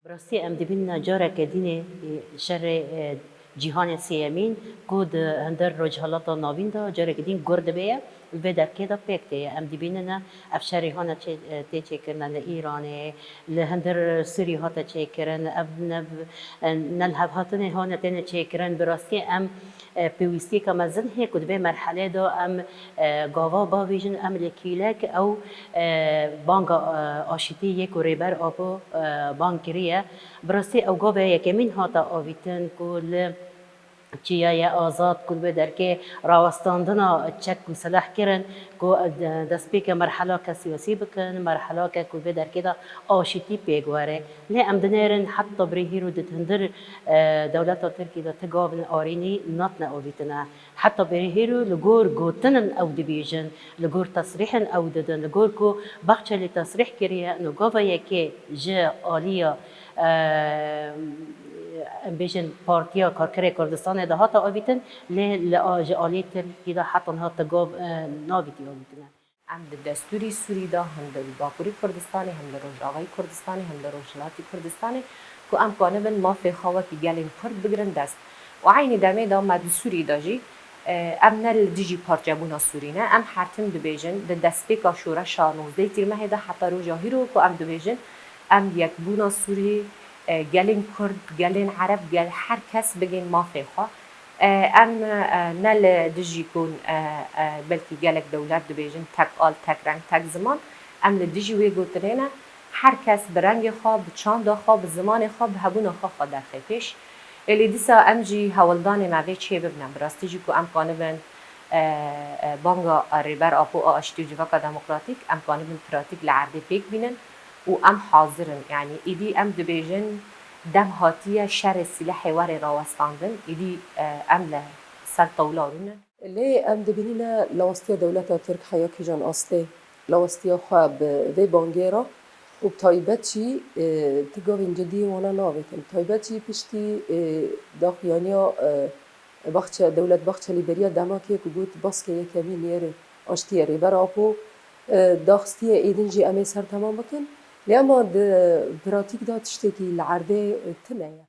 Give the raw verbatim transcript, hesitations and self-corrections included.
Rastî em dibînine careke dînê, e, şerê, e, cîhanê sêyemîn ku di hundir Rojhilata Navîn de careke dîn gur dibe ye, li vê derkê de pêk tê ye. Em dibînine ev şerê hane çê-, e, tê çêkirine li Îranê, li hundir Sûrî hate çêkirin, ev nev-, e, nelhevhatinê hane têne çêkirin. Bi rastî em, e, pêwîstiyeke mezin heye ku di vê merhelê de em, e, gava bavêjin, em li kîlek ew, e, banga, e, aşîtî yê ku Rêber Apo, e, bang kiriye. Bi rastî ew gava yekemîn hate avîtin ku li Çiyayê Azad ku li wê derkê rawestandina çek û silah kirin ku, e, destpêke merhelake siyasî bikin, merhelake ku vê derkê de aşîtî pêk were. Lê em dinêrin heta birê hîro di hundir, e, dewleta Tirkî de ti gavin arînî natine avîtine. Heta birê hîro li gor gotinin ew dibêjin, li gor tesrîhin ew didin, li gor ku Bahçelî tesrîh kiriye, no gava yekê ji aliya, e, em bêjin Partiya Karkerê Kurdistanê de hate avîtin, lê li a-, ji aliyê Tirkî de heta niha ti gav, e, navîtî avîtine. Em di destûrî Sûrî de, hem li Bakurî Kurdistanê, hem li Rojavayî Kurdistanê, hem li Rojhilatî Kurdistanê ku em kanibin mafê xwe wekî gelên Kurd bigirin dest. Û eynî demê de me di Sûrî de jî, e, em ne li dijî parçebûna Sûrî ne, em her tim dibêjin, di destpêka şoreşa nozdeh Tîrmehê de heta roja hîro ku em dibêjin, em yekbûna Sûrî, e, gelên Kurd, gelên Ereb, gel her kes bigên mafê xwe. E, em, e, ne li dijî ku, e, e, belkî gelek dewlet dibêjin tek al, tek reng, tek ziman. Em li dijî wê gotinê ne. Her kes bi rengê xwe, bi çanda xwe, bi zimanê xwe, bi hebûna xwe xwe derxe pêş. Ê lê dîsa em jî hewldanê me vê çê bibine. Bi rastî jî ku em kanibin, e, e, banga Rêber Apo a aştî û civaka demokratîk, em kanibin pratîk li erdê pêk bînin. Û em hazir in. Yanî êdî em dibêjin dem hatiye şerê sîlehê were rawestandin, êdî, e, em li ser tewla rûnin. Lê em dibînîne lawestiya dewleta Tirk heya kîjan astê, lawestiya xwe bi vê bangê re û bi taybet jî, e, ti gavên cidî wana navêtin. Taybet jî piştî, e, daxuyaniya, e, Baxçe-, Dewlet Bahçelî beriya demakê ku got baskê yekemîn yê rê aştiyê Rêber Apo, e, daxistiyê êdin jî em ê ser temam bikin. Lê ema di pratîk de tiştekî li erdê, e, tune ye.